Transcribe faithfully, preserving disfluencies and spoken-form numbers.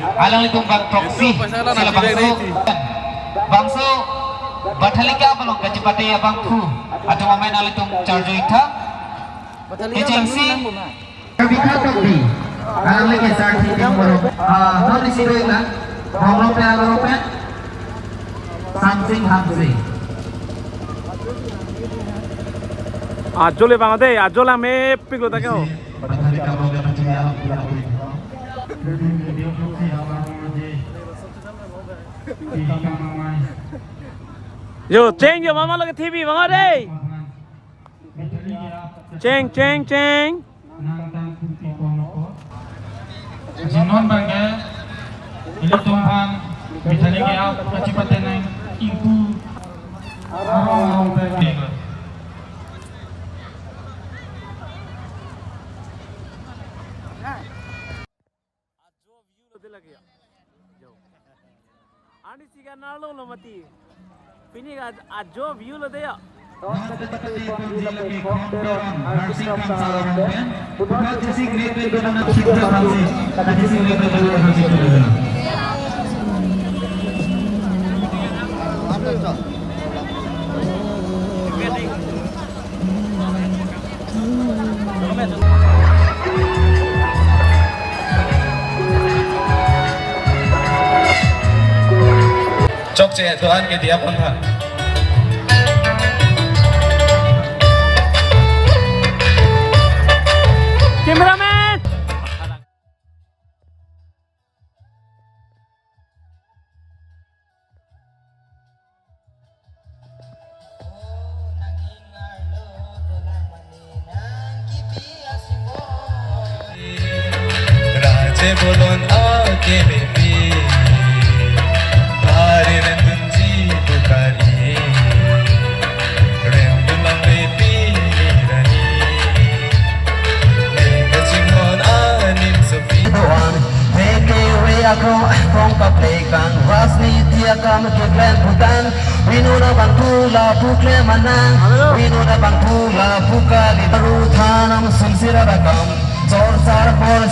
Alanglitum bang proxy, sila bangso, bangso Bathalika along kachepate abangphu atum amen alanglitum charjo-ik tha. Kechengsi Karbi Kha Tokbi, alangli ke Sarthi Timung Morung, ah, non isi doi lang, Bongro pe Agro pe, Samsing Hamsing. Ajo le bang de, ajo lang mepik lo ta ke ho. Yo, cheng yo, mama lo ke T V bang de. Cheng, cheng, cheng. Nang tang pun pi pon ko. Jinon bang ke, ilitum aphan, Bithali ke ap, kachepate nang ingpu, arong arong pe. Ajo view lo de lake ya. Jo. Ani siga narlo lo mati. Pini ka ajo view lo de ya. Chokche do-an ke diya pon tha. Cameraman. Raje bolon ake bepi, hari rendunji bukari, rendun lambe pi rani. Neka chinghon anim sopi. Doan, T K W akrong, krong kaplek bang, rajniti akam keklen Bhutan, Vinod abangphu lapu klem anang, Vinod abangphu lapu kali, Ruthanam sumsira rakam, sor sar por